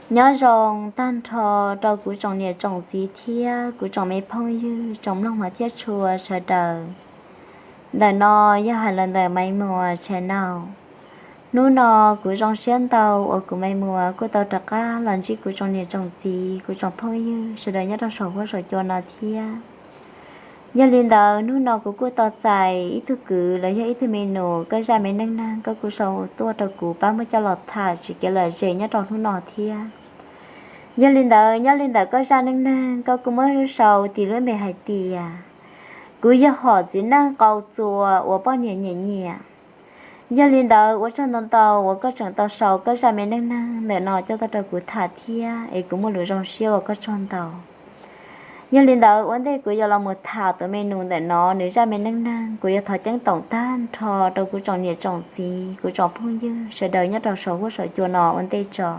Nyob zoo tag nrho rau kuv tsoom niam tsoom txiv thiab kuv tsoom me phooj ywg tsoom mloog mas thiab tshua sawv daws. Ntawm no yog hais los ntawm Maiv Muas channel. Hnub no kuv zoo siab ntau uas kuv Maiv Muas kuj tau rov qab los ntsib kuv tsoom niam tsoom txiv kuv tsoom phooj ywg sawv daws nyob rau saum huab saum cua no thiab. Yog li ntawd hnub no kuv kuj tau txais ib tug kwv los yog ib tug me nus koj zaj me neej neeg koj kuj sau tuaj rau kuv pab muab coj los tham tsis kev lom zem nyob rau hnub no thiab. Yog li ntawd nyob li ntawm koj zaj neej neeg koj kuj muab sau tis lub npe hais tias kuv yog hom txiv neej qau txuas uas poj niam nyiam nyiam. Yog li ntawd ua tsaug ntau ntau uas koj tseem tau sau koj zaj me neej neeg ntawm no coj tuaj rau kuv tham thiab es kuv muaj lus zoo siab uas koj tsaug ntau. Yog li ntawd ua ntej kuv yuav los mus tham tus me nus ntawm no nws zaj me neej neeg kuv yuav thov ceeb toom tag nrho rau kuv tsoom niam tsoom txiv kuv tsoom phooj ywg sawv daws nyob rau saum huab saum cua no ua ntej tso.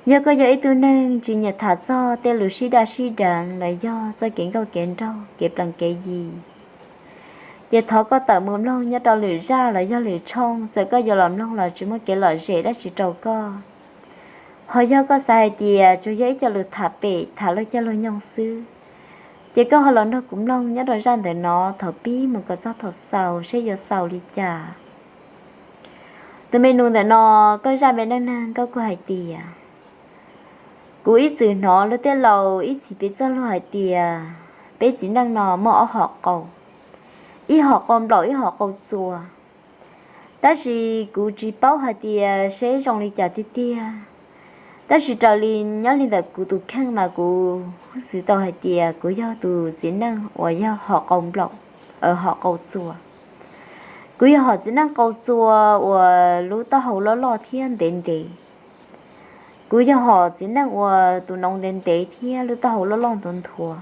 Yog koj yog ib tug neeg tsis nyiam tham txog tej lus sib daj sib deev los yog txoj kev nkauj kev nraug kev plees kev yi, ces thov koj tawm mus mloog nyob rau lwm zaj los yog lwm tshooj, txawm koj yuav los mloog los tsis muaj kev lom zem dab tsi rau koj. Ho yog koj xav hais tias tsuas yog ib co lus tham pem tham luag caij luag nyoog xwb, ces koj ho los nrog kuv mloog nyob rau zaj ntawm no thaum pib mus kom txog thaum xaus seb yuav xaus li cas. Tus me nus ntawm no koj zaj me neej neeg koj kuj hais tias, kuv ib txwm hnov luag tej laus ib txhis piv txoj lus hais tias peb txiv neej no muaj ob hom qau, ib hom qau nplaum ib hom qau txua. Tab sis kuv tsis paub hais tias seb zoo li cas tiag tiag. Tab sis raws li nyob li ntawm kuv tus kheej mas kuv xwv tau hais tias kuv yog tus txiv neej uas yog hom qau nplaum, hom qau txua. Kuv yog hom txiv neej qau txua uas lub taub hau loj loj thiab ntev ntev. Kuv yog hom txiv neej uas tus noov ntev ntev thiab lub taub hau loj loj nthuav nthuav.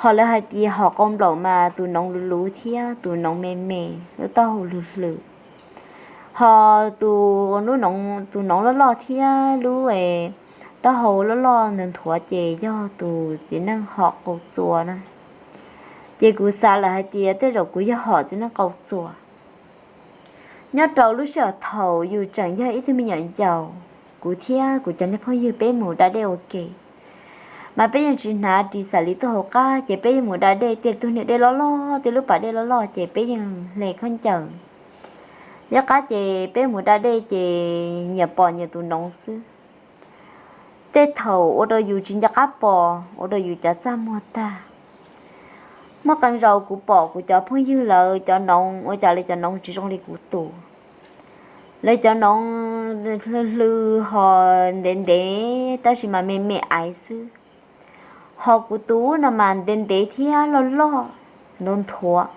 Hom lawv hais tias hom qau nplaum mas tus noov luv luv thiab tus noov me me, lub taub hau hlwv hlwv. Ho tus, tus noov loj loj thiab lub taub hau loj loj nthuav nthuav ces yog tus txiv neej hom qau txua na. Ces kuv xav lawm hais tias tej zaum kuv yog hom txiv neej qau txua. Nyob rau lub sij hawm thaum yus tseem yog ib tug me nyuam yaus, kuv thiab kuv cov niag phooj ywg peb mus da dej ua ke, mas peb yeej tsis hnav ris xam li tuaj hauv qab ces peb yeej mus da dej tej tug niag dej loj loj tej lub pas dej loj loj ces peb yeej hle khaub ncaws. Liab qab ces peb mus da dej ces nyias pom nyias tus noov xwb. Tej thaum ua rau yus tsis nco qab pom ua rau yus cov txaj muag tag. Muaj qee zaus kuv pom kuv cov phooj ywg lawv cov noov ua cas lawv cov noov tsis zoo li kuv tus. Lawv cov noov hlw hlw ho ntev ntev tab sis mas me me aiv xwb. Ho kuv tus no mas ntev ntev thiab loj loj nthuav nthuav.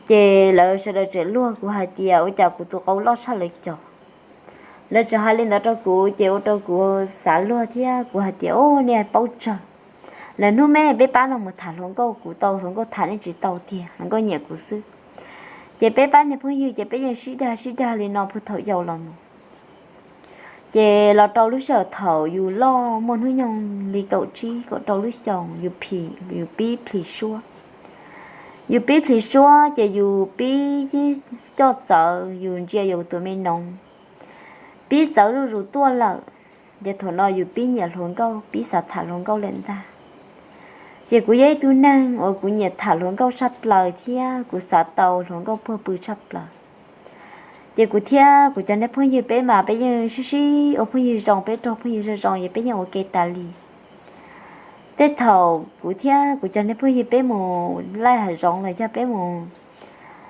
Ces lawv sawv daws tseem luag kuv hais tias ua cas kuv tus qau loj tshaj lawv cov. Lawv tseem hais li ntawd rau kuv ces ua rau kuv xav luag thiab kuv hais tias, u, nej paub tsawg. Lawv hnub me peb pab no mus tham hluas nkauj kuv tau hluas nkauj tham nej tsis tau tiag, hluas nkauj nyiam kuv xwb. Ces peb pab niag phooj ywg ces peb yeej sib dag sib dag li no puag thaum yau los mus. Ces los rau lub sij hawm thaum yus loj muaj hnub nyoog li kaum tsib kaum rau lub xyoos, yus pib plhis suab. Yus pib plhis suab ces yus pib coj txawv, yus ntsia yus tus me noov pib txawv zuj zus tuaj lawm. Ces thaum no yus pib nyiam hluas nkauj, pib xav tham hluas nkauj lawm ntag. Ces kuv yog ib tug neeg uas kuv nyiam tham hluas nkauj tshaj plaws thiab kuv xav tau hluas nkauj puag pw tshaj plaws. Ces kuv thiab kuv cov niag phooj ywg peb mas peb yeej sib sib ua phooj ywg zoo, peb raug phooj ywg zoo zoo es peb yeej ua ke tas li. Tej thaum kuv thiab kuv cov niag phooj ywg peb mus laij hav zoov los yog peb mus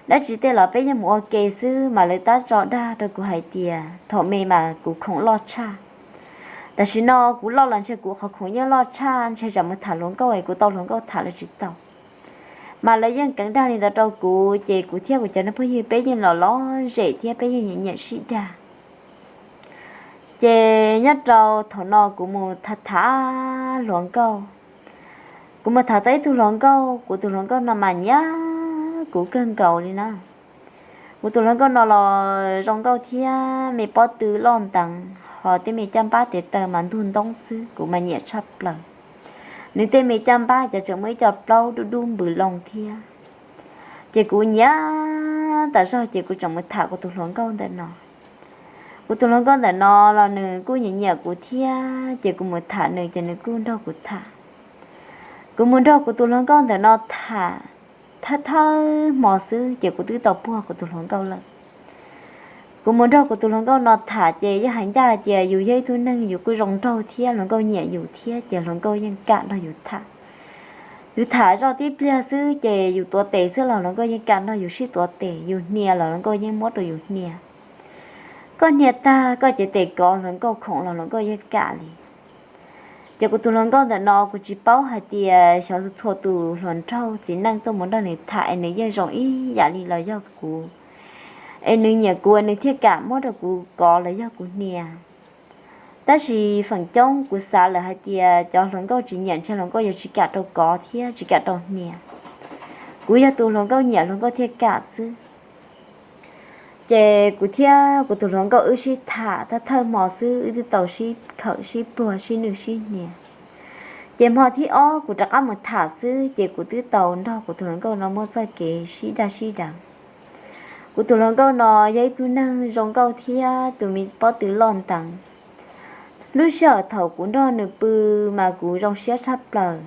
dab tsi tej los peb yeej mus ua ke xwb mas lawv tab tso dag rau kuv hais tias thaum me mas kuv khoom loj tshaj. Tam sim no kuv loj los ntshe kuv qhov khoom yeej loj tshaj, ntshe tsam mus tham hluas nkauj es kuv tau hluas nkauj tham los tsis tau. Mas lawv yeej keev dag li ntawd rau kuv ces kuv thiab kuv cov niag phooj ywg peb yeej los lom zem thiab peb yeej nyiam nyiam sib dag. Ces nyob rau thaum no kuv mus tham tham hluas nkauj. Kuv mus tham tau ib tug hluas nkauj, kuv tus hluas nkauj no mas nyiam kuv kawg nkaus li na. Kuv tus hluas nkauj no los zoo nkauj thiab me pob tw loj nteev, ho tej me caj npab tes taw mas ntug ntoob xwb, kuv mas nyiam tshaj plaws. Nws tej me caj npab ces tseem muaj ib co plaub dub dub npws loo thiab. Ces kuv nyiam tas zog ces kuv tseem mus tham kuv tus hluas nkauj ntawm no. Kuv tus hluas nkauj ntawm no los nws kuj nyiam nyiam kuv thiab, ces kuv mus tham nws ces nws kuj nrog kuv tham. Kuv mus nrog kuv tus hluas nkauj ntawm no tham, thawj thawj hmo xwb ces kuv twb tau puag kuv tus hluas nkauj lawm. Kuv mus nrog kuv tus hluas nkauj no tham ces yeej hais ncaj hais tias yus yog ib tug neeg yus kuj zoo nraug thiab hluas nkauj nyiam yus thiab ces hluas nkauj yeej kam nrog yus tham. Yus tham zoj tib pliag xwb ces yus tuav tes xwb los hluas nkauj yeej kam nrog yus sib tuav tes, yus hnia los hluas nkauj yeej muab rau yus hnia. Koj hnia tag koj cev tes kov hluas nkauj khoom los hluas nkauj yeej kam li. Ces kuv tus hluas nkauj ntawm no kuv tsis paub hais tias xyov txhua tus hluas nraug txiv neej tuaj mus nrog nws tham es nws yeej zoo ib yam li los yog kuv, es nws nyiam kuv nws thiaj kam muab rau kuv kov los yog kuv hnia. Tab sis feem coob kuv xav lawm hais tias cov hluas nkauj tsis nyiam ntshe hluas nkauj yuav tsis kam rau kov thiab tsis kam rau hnia. Kuv yog tus hluas nkauj nyiam hluas nkauj thiaj kam xwb. Ces kuv thiab kuv tus hluas nkauj wb sib tham thawj thawj hmo xwb wb twb tau sib khawm sib puag sib nwj sib hnia. Ces hmo thib ob kuv rov qab mus tham xwb ces kuv twb tau nrog kuv tus hluas nkauj no muaj txoj kev sib daj sib deev. Kuv tus hluas nkauj no yog ib tug neeg zoo nkauj thiab tus me pob tw loj nteev. Lub sij hawm thaum kuv nrog nws pw mas kuv zoo siab tshaj plaws.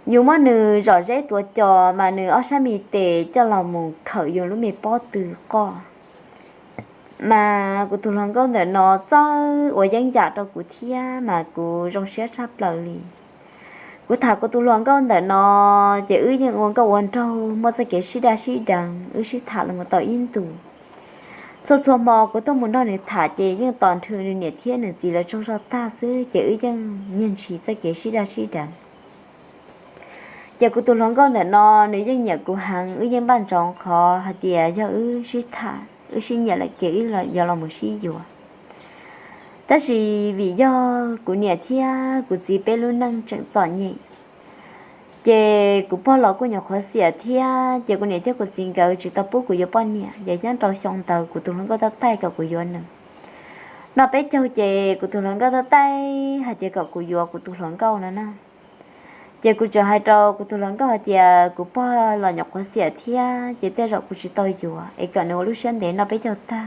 Yus muab nws zom zeb tuav cos mas nws ob sab me tes coj los mus khawm yus lub me pob tw qoj. Mas kuv tus hluas nkauj ntawm no txawj ua yeeb yam rau kuv thiab mas kuv zoo siab tshaj plaws li. Kuv tham kuv tus hluas nkauj ntawm no ces wb yeej ua nkauj ua nraug muaj txoj kev sib daj sib deev, wb sib tham los mus tau ib ntus. Txhua txhua hmo kuv tuaj mus nrog nws tham ces yeej tos nrhw nws niam thiab nws txiv lawv tsaug zog tag xwb ces wb yeej nyiag ntshis txoj kev sib daj sib deev. Ces kuv tus hluas nkauj ntawm no nws yeej nyiam kuv heev, wb yeej npaj ntsoov qhov hais tias yog wb sib tham wb sib nyiam lawm ces wb yuav los mus sib yuav. Tab sis vim yog kuv niam thiab kuv txiv peb lub neej tseem txom nyem, ces kuv pog los kuj nyuam qhuav xiam thiab ces kuv niam thiab kuv txiv nkawd tsis tau pub kuv yuav poj niam ces nyob rau xyoo ntawd kuv tus hluas nkauj tab taij kom kuv yuav nws. Noj peb caug ces kuv tus hluas nkauj tab taij hais tias kom kuv yuav kuv tus hluas nkauj no na. Ces kuv tseem hais rau kuv tus hluas nkauj hais tias kuv pog los nyuam qhuav xiam thiab ces tej zaum kuv tsis tau yuav es kom nws ua lub siab ntev noj peb caug tag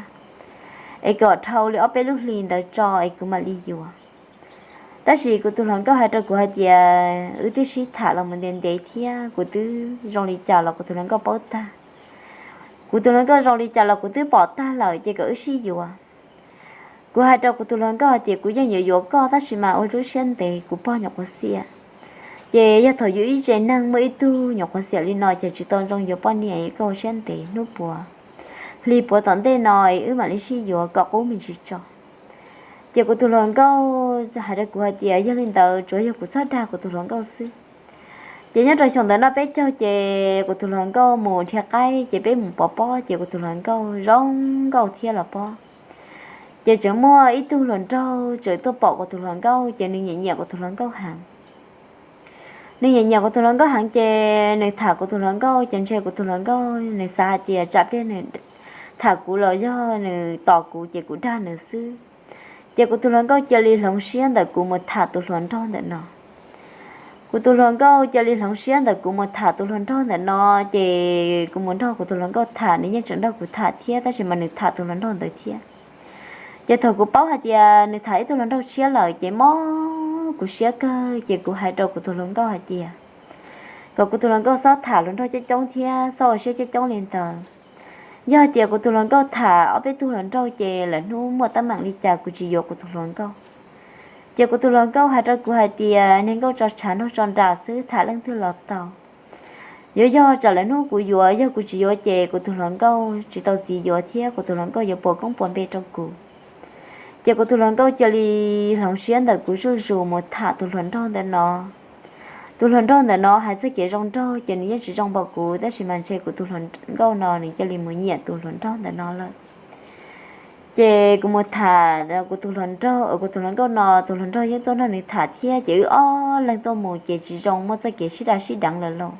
es kom dhau li ob peb lub hlis ntawd tso es kuv mam li yuav. Tab sis kuv tus hluas nkauj hais rau kuv hais tias wb twb sib tham los mus ntev ntev thiab kuv twb zoo li cas los kuv tus hluas nkauj paub tag. Kuv tus hluas nkauj zoo li cas los kuv twb pom tag lawm ces kom wb sib yuav. Kuv hais rau kuv tus hluas nkauj hais tias kuv yeej yuav yuav koj tab sis mas ua lub siab ntev kuv pog nyuam qhuav xiam. Ces yog thaum yus ib tse neeg muaj ib tug nyuam qhuav xiam li no ces tsis tau zoo yuav poj niam, koj ua siab ntev hnub puav hli puav tom ntej no es wb mam li sib yuav kom qub me ntsis tso. Ces kuv tus hluas nkauj hais rau kuv hais tias yog li ntawd tsuav yog kuv txhob dag kuv tus hluas nkauj xwb. Ces nyob rau xyoo ntawd noj peb caug ces kuv tus hluas nkauj mus dhia qaib ces peb mus pov pob ces kuv tus hluas nkauj zoo nkauj thiab los pob. Ces tseem muaj ib tug hluas nraug tseem tuaj pom kuv tus hluas nkauj ces nws nyiam nyiam kuv tus hluas nkauj heev. Nws nyiam nyiam kuv tus hluas nkauj heev ces nws tham kuv tus hluas nkauj ces ntshe kuv tus hluas nkauj nws xav hais tias tsam pliag nws tham kuv los yog nws tos kuv ces kuv dag nws xwb. Ces kuv tus hluas nkauj cia li hloov siab ntawm kuv mus tham tus hluas nraug ntawm no. Kuv tus hluas nkauj cia li hloov siab ntawm kuv mus tham tus hluas nraug ntawm no, ces kuv mus nrog kuv tus hluas nkauj tham, nws yeej tseem nrog kuv tham thiab tab sis mas nws tham tus hluas nraug ntawd thiab. Ces thaum kuv paub hais tias nws tham ib tug hluas nraug tshiab lawm ces mob kuv siab kawg, ces kuv hais rau kuv tus hluas nkauj hais tias kom kuv tus hluas nkauj txhob tham hluas nraug coob coob thiab txhob ua siab coob coob li ntawd. Yog hais tias kuv tus hluas nkauj tham ob peb tug hluas nraug ces lawm hnub muaj teeb meem li cas kuv tsis yuav kuv tus hluas nkauj. Ces kuv tus hluas nkauj hais rau kuv hais tias niag nkauj tso tshav nraug tso nras xwb tham leej twg los tau. Yuav yog tsam lawm hnub kuv yuav, yog kuv tsis yuav ces kuv tus hluas nkauj tsis tau txiv yuav thiab kuv tus hluas nkauj yuav puas koob puas npe rau kuv. Ces kuv tus hluas nkauj cia li hloov siab ntawm kuv zuj zus mus tham tus hluas nraug ntawm no. Tus hluas nraug ntawm no hais txoj kev zoo nraug ces nws yeej tsis zoo npaum kuv, tab sis mas ntshe kuv tus hluas nkauj no nws cia li mus nyiam tus hluas nraug ntawm no lawm. Ces kuv mus tham kuv tus hluas nraug, kuv tus hluas nkauj no tus hluas nraug yeej tuaj nrog nws tham thiab, ces wb ob leeg tuaj mus ces tsis zoo, muaj txoj kev sib daj sib deev lawm lauj.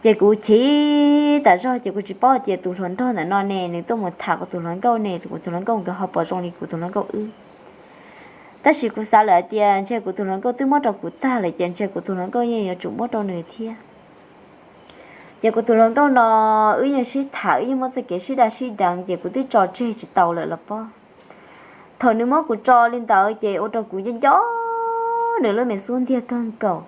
Ces kuv chim tas zog ces kuv tsis paub hais tias tus hluas nraug ntawm no ne nws tuaj mus tham kuv tus hluas nkauj ne, kuv tus hluas nkauj nkawd ho puas zoo li kuv tus hluas nkauj wb. Tab sis kuv xav lawm hais tias ntshe kuv tus hluas nkauj twb muab rau kuv tag lawm ces ntshe kuv tus hluas nkauj yeej yuav tsum muab rau nws thiab. Ces kuv tus hluas nkauj no wb yeej sib tham, wb yeej muaj txoj kev sib daj sib deev ces kuv twb tso tseg tsis tau lawm los pob. Thaum nws muab kuv tso li ntawd ces ua rau kuv nco nco nws lub me xub ntiag kawg nkaus.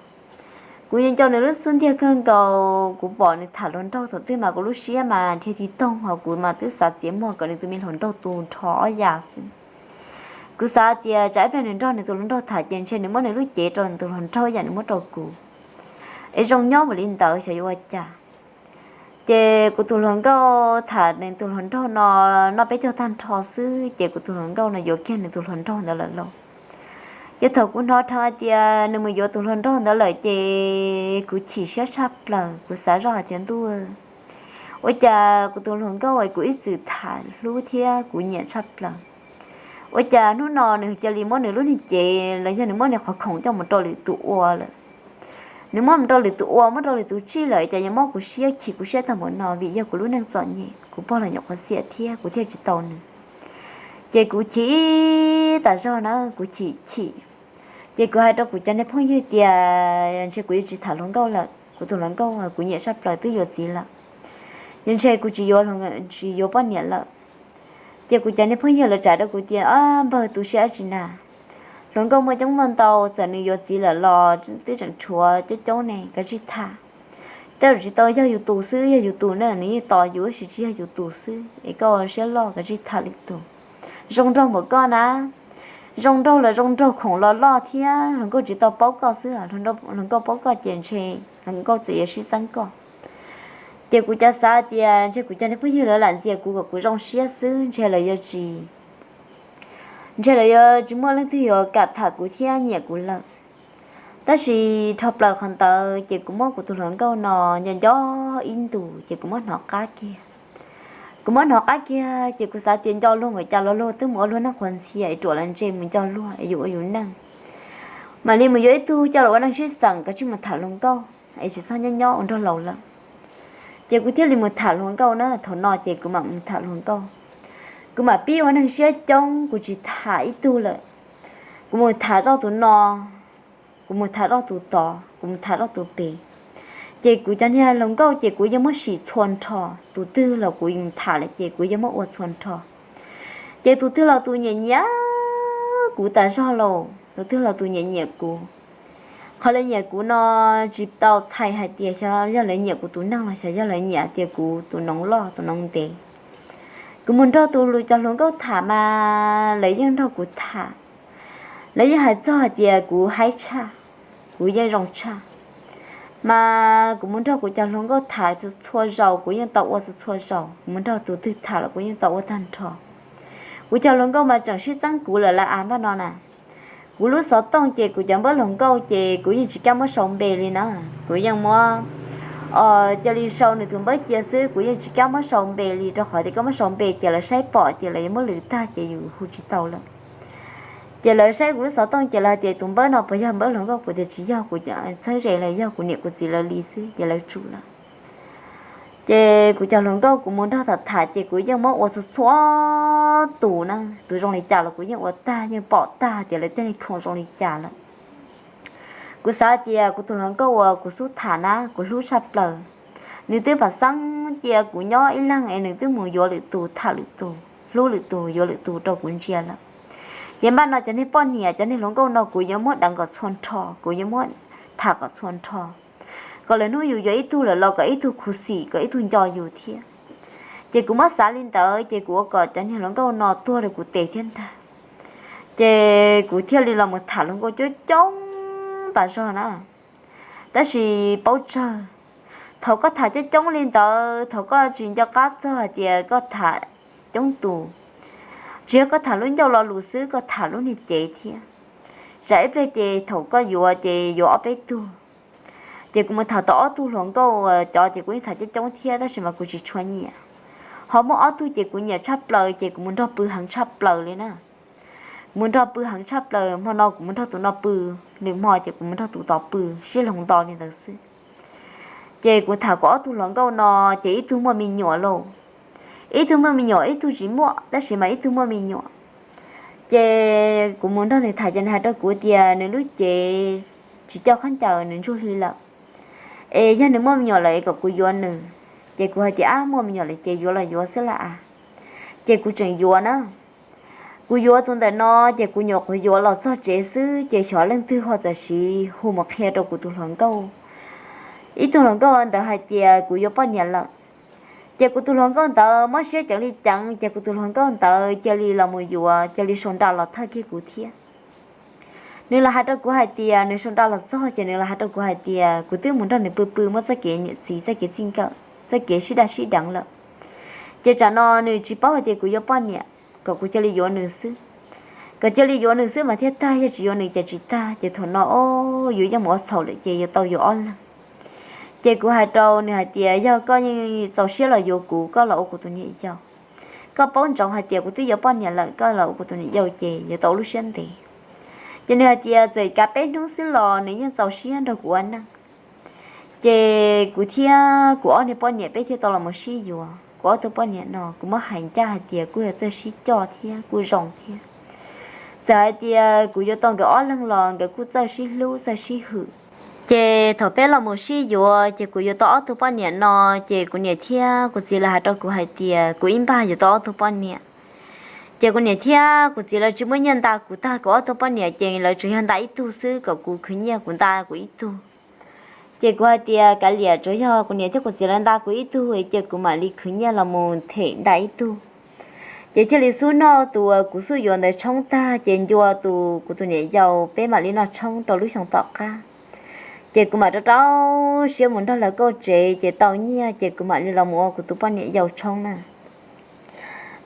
Kuv nco nco nws lub xub ntiag kawg nkaus, kuv pom nws tham hluas nraug thaum twg mas kuv lub siab mas dhia tig toog, hos kuv mas twb xav txiav muag kom nws tus me hluas nraug tu nrho ob yam xwb. Kuv xav tias tsam ib pliag nws nrog nws tus hluas nraug tham ces ntshe nws muab nws lub cev rau nws tus hluas nraug ib yam nws muab rau kuv, es zoo nyob ua li ntawd xyov yuav ua cas. Ces kuv tus hluas nkauj tham nws tus hluas nraug no noj peb caug tag nrho xwb ces kuv tus hluas nkauj no yuav kiag nws tus hluas nraug ntawd lawm lauj. Ces thaum kuv hnov dheev hais tias nws mus yuav tus hluas nraug ntawd lawm ces kuv chim siab tshaj plaws, kuv xav zoj hais tias ntuj, ua cas kuv tus hluas nkauj es kuv ib txwm tham hlub thiab kuv nyiam tshaj plaws, ua cas hnub no nws cia li muab nws lub niag cev los yog nws muab nws qhov khoom coj mus rau lwm tus ua lawm. Nws muab mus rau lwm tus ua, muab rau lwm tus tsij lawm, cas yuav mob kuv siab chim kuv siab tag npaum no vim yog kuv lub neej txom nyem, kuv pog los nyuam qhuav xiam thiab kuv thiaj tsis tau nws. Ces kuv chim tas zog na, kuv chim chim. Ces kuv hais rau kuv cov niag phooj ywg tias ntshe kuv yuav tsis tham hluas nkauj lawm, kuv tus hluas nkauj kuv nyiam tshaj plaws twb yuav txiv lawm, ces ntshe kuv tsis yuav, tsis yuav poj niam lawm. Ces kuv cov niag phooj ywg lawv tsa rau kuv tias, npawg, tu siab dab tsi na, hluas nkauj muaj coob muaj ntau, txawm nws yuav txiv lawm los twb tseem tshuav coob coob ne, kav tsij tham. Tej zaum tsis tau yog yus tus xwb, yog yus tus na nws yeej tos yus, tab sis tsis yog yus tus xwb es koj siab loj, kav tsij tham lwm tus. Zoo nraug npaum koj na, zoo nraug los zoo nraug khoom los loj thiab hluas nkauj tsis tau paub koj xwb, hluas nkauj paub koj ces ntshe hluas nkauj txawm yuav sib txeeb koj. Ces kuv cav xav tias ntshe kuv cov niag phooj ywg lawv lam ntxias kuv kom kuv zoo siab xwb, ntshe lawv yuav tsis, ntshe lawv yuav tsis muaj leej twg yuav kam tham kuv thiab nyiam kuv lawm. Tab sis dhau plaws qhov ntawd ces kuv muab kuv tus hluas nkauj no nco nco ib ntus ces kuv muab hnov qab kiag. Kuv muab hnov qab kiag ces kuv xav tias nco luag npaum cas los luag twb mus ua luag neej qhuav ntxhias es ruam los ntse mus nco luag es yus ua yus neej. Mam li mus yuav ib tug coj los ua neej sib xeem, kav tsij mus tham hluas nkauj es tsis txhob nyob nyob ua nraug laus lawm. Ces kuv thiaj li mus tham hluas nkauj na, thaum no ces kuv mam mus tham hluas nkauj. Kuv mam pib ua neeg siab coob, kuv tsis tham ib tug lawm. Kuv mus tham zoj tus no, kuv mus tham zoj tus tod, kuv mus tham zoj tus pem. Ces kuv cov niag hluas nkauj ces kuv yeej muab sim txhua nrho, tus twg los kuv mus tham lawm ces kuv yeej muab ua txhua nrho. Ces tus twg los tus nyiam nyiam kuv tas zog lauj, tus twg los tus nyiam nyiam kuv. Qhov lawv nyiam kuv no tsis tau txhais hais tias xyov yog lawv nyiam kuv tus neeg los xyov yog lawv nyiam tias kuv tus noov loj tus noov ntev. Kuv mus nrog tus cov hluas nkauj tham mas lawv yeej nrog kuv tham. Lawv yeej hais txog hais tias kuv haib tshaj, kuv yeej zoo tshaj. Mas kuv mus nrog kuv cov hluas nkauj tham txhua zaus, kuv yeej tau ua txhua zaus, kuv mus nrog tus twg tham los kuv yeej tau ua tag nrho. Kuv cov hluas nkauj mas tseem sib txeeb kuv lawm lawm av npaj no na. Kuv lub xov tooj ces kuv cov npawb hluas nkauj ces kuv yeej tsis kam muab sau npe li na. Kuv yeej muab cia li sau nws tus npawb cia xwb, kuv yeej tsis kam muab sau npe li, rau qhov tias koj muab sau npe ces lawv saib pom ces lawv yuav muab lwm tag ces yus hu tsis tau lawm. Ces lawv saib kuv lub xov tooj ces lawv tias tus npawb no puas yog npawb hluas nkauj, kuv tias tsis yog, kuv txheeb ze los yog kuv niam kuv txiv lawv li xwb ces lawv tsum lawm. Ces kuv cov hluas nkauj kuv mus nrog tham tham ces kuv yeej muab ua txhua txhua tus na, tus zoo li cas los kuv yeej ua tag, yeej pom tag tias lawv tej li khoom zoo li cas lawm. Kuv xav tias kuv tus hluas nkauj uas kuv xub tham na kuv hlub tshaj plaws, nws twb pam xeeb cia kuv nyob ib leeg es nws twb mus yuav lwm tus, tham lwm tus, hlub lwm tus, yuav lwm tus rau kuv ntsia lawm. Ces npaj no cov niag poj niam, cov niag hluas nkauj no kuv yuav muab deev kom txhua nrho, kuv yuav muab tham kom txhua nrho, kom lwm hnub yus yuav ib tug lawm los kom ib tug khuv xim, kom ib tug nco yus thiab. Ces kuv muab xav li ntawd ces kuv ua kom cov niag hluas nkauj no tuag rau kuv tes thiab ntag. Ces kuv thiaj li los mus tham hluas nkauj coob coob tas zog na. Tab sis paub tsawg, thaum koj tham coob coob li ntawd, thaum koj tsis nco qab txog hais tias koj tham coob tus, tsis yog koj tham lub ncauj lo lus xwb, koj tham lub niag cev thiab. Tsam ib pliag ces thaum koj yuav ces yuav ob peb tug. Ces kuv mus tham tau ob tug hluas nkauj cov ces kuv yeej tham coob coob thiab tab sis mas kuv tsis tshua nyiam. Ho muaj ob tug ces kuv nyiam tshaj plaws ces kuv mus nrog pw heev tshaj plaws li na. Kuv mus nrog pw heev tshaj plaws, hmo no kuv mus nrog tus no pw, lwm hmo ces kuv mus nrog tus tod pw, sib hloov nto li ntawd xwb. Ces kuv tham kuv ob tug hluas nkauj no, ces ib tug muaj me nyuam lauj. Ib tug muaj me nyuam, ib tug tsis muaj, tab sis mas ib tug muaj me nyuam. Ces kuv mus nrog nws tham ces nws hais rau kuv tias nws lub cev tsis coj khaub ncaws, nws ntsuj hli lawm. Es yog nws muaj me nyuam lawm es kom kuv yuav nws. Ces kuv hais tias ab, muaj me nyuam lawm ces yuav los yuav xwb lauj a. Ces kuv tseem yuav na. Kuv yuav tus ntawm no ces kuv nyuam qhuav yuav los txog tsev xwb ces xyov leej twg ho txawm sis hu mus qhia rau kuv tus hluas nkauj, ib tug hluas nkauj ntawd hais tias kuv yuav poj niam lawm. Ces kuv tus hluas nkauj ntawd mob siab ceev li ceev ces kuv tus hluas nkauj ntawd cia li los mus yuav, cia li sau nra los thawj kiag kuv thiab. Nws los hais rau kuv hais tias nws sau nra los txog ces nws los hais rau kuv hais tias kuv twb mus nrog nws pw pw muaj txoj kev niam txiv txoj kev txij nkawm, txoj kev sib daj sib deev lawm. Ces tsam no nws tsis paub hais tias kuv yuav poj niam, kom kuv cia li yuav nws xwb. Kom cia li yuav nws xwb mas thiaj tag, yog tsis yuav nws ces tsis tag. Ces thaum no o, yus yeej mus ua txhaum lawm ces yuav tau yuav ob leeg. Ces kuv hais rau nws hais tias yog koj yeej txaus siab los yuav kuv, koj los ua kuv tus niam yau. Koj paub ntsoov hais tias kuv twb yuav poj niam lawm, koj los ua kuv tus niam yau ces yuav tau ua lub siab ntev. Ces nws hais tias txawm kav peb hnub xwb los nws yeej txaus siab nrog kuv ua neej. Ces kuv thiab kuv ob niag poj niam peb thiaj tau los mus sib yuav. Kuv ob tug poj niam no kuv muab hais ncaj hais tias kuj yog txawj sib coj thiab kuj zoo thiab. Txawm hais tias kuv yuav tau nkawd ob leeg los nkawd kuj txawj sib hlub txawj sib hwm. Ces thaum peb los mus sib yuav ces kuv yuav tau ob tug poj niam no, ces kuv niam thiab kuv txiv lawv hais rau kuv hais tias kuv ib npag yuav tau ob tug poj niam. Ces kuv niam thiab kuv txiv lawv tsis muaj nyiaj nta kuv tag kuv ob tug poj niam, ces lawv tsuas yog nta ib tug xwb kom kuv khwv nyiaj kuv nta kuv ib tug. Ces kuv hais tias kav liam, tsuas yog kuv niam thiab kuv txiv lawv nta kuv ib tug ces kuv mam li khwv nyiaj los mus them nta ib tug. Ces thiaj li xub noj tus uas kuv xub yuav ntawd tshoob tag ces ncua tus kuv tus niam yau peb mam li noj tshoob rau lub xyoo tom qab. Ces kuv mam rau rau siab mus nrog lawv kauj tsev ces tau nyiaj ces kuv mam li los mus ua kuv tus poj niam yau tshoob na.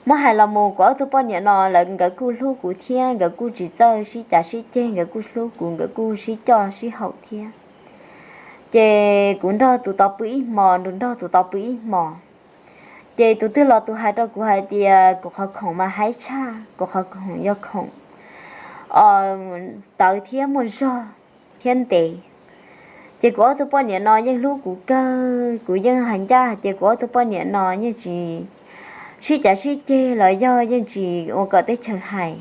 Muab hais los mus kuv ob tug poj niam no lawv nkawd kuj hlub kuv thiab nkawd kuj tsis txawj sib cav sib ceg, nkawd kuj hlub kuv, nkawd kuj sib coj sib haum thiab. Ces kuv nrog tus tod pw ib hmos, nrog tus tod pw ib hmos. Ces tus twg los tus hais rau kuv hais tias kuv qhov khoom mas haib tshaj, kuv qhov khoom yog khoom tawv thiab muaj zog thiab ntev. Ces kuv ob tug poj niam no yeej hlub kuv kawg, kuv yeej hais ncaj hais tias kuv ob tug poj niam no yeej tsis sib cav sib ceg los yog yeej tsis ua kom teb chaws hais.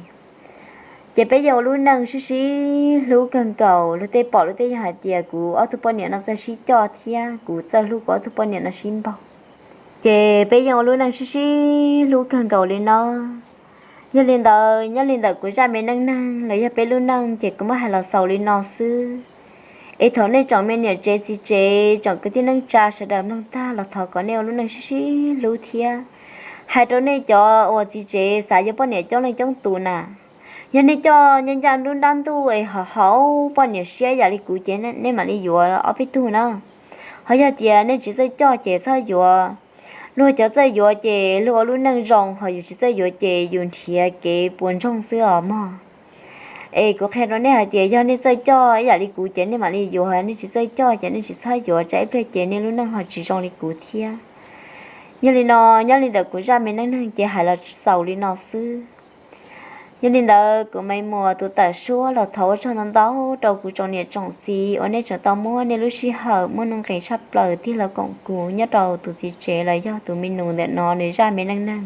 Ces peb yeej ua lub neej sib sib hlub kawg nkaus, luag tej pom luag tej yeej hais tias kuv ob tug poj niam no txawj sib coj thiab kuv txawj hlub kuv ob tug poj niam no sib npaug. Ces peb yeej ua lub neej sib sib hlub kawg nkaus li no. Yog li ntawd nyob li ntawm kuv zaj me neej neeg los yog peb lub neej ces kuv muab hais los xaus li no xwb. Es thaum nej tsoom me niam tsev txiv tsev, tsoom kwv tij neej tsa sawv daws mloog tag los thov kom nej ua lub neej sib sib hlub thiab. Hais rau nej cov uas txiv tsev xav yuav poj niam coob leej coob tus na, yog nej coj ncaj ncaj nruab nrab ntuj es ho haum poj niam siab yam li kuv ces nej mam li yuav ob peb tug na. Ho yog tias nej tsis txawj coj ces txhob yuav. Luag cov txawj yuav ces luag ua lub neej zoo, ho yus tsis txawj yuav ces yus nrhiav kev puas ntsoog xwb os mog. Es kuv qhia rau nej hais tias yog nej txawj coj ib yam li kuv ces nej mam li yuav, nej tsis txawj coj ces nej tsis txhob yuav, tsam ib pliag ces nej lub neej ho tsis zoo li kuv thiab. Yog li no, nyob li ntawm kuv zaj me neej neeg ces hais los xaus li no xwb. Yog li ntawd kuv Maiv Muas tus tawm suab los thov ua tsaug ntau ntau rau kuv tsoom niam tsoom txiv uas nej tseem tau muab nej lub sij hawm muaj nuj nqis tshaj plaws tig los koom kuv nyob rau tus txiv tsev los yog tus me nus ntawm no nws zaj me neej neeg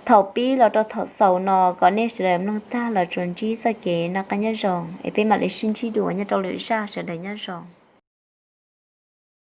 thaum pib los rau thaum xaus no, kom nej sawv daws mloog tag los tsuas ntsib txoj kev noj qab nyob zoo, es peb mam li sib ntsib dua nyob rau lwm zaj, sawv daws nyob zoo.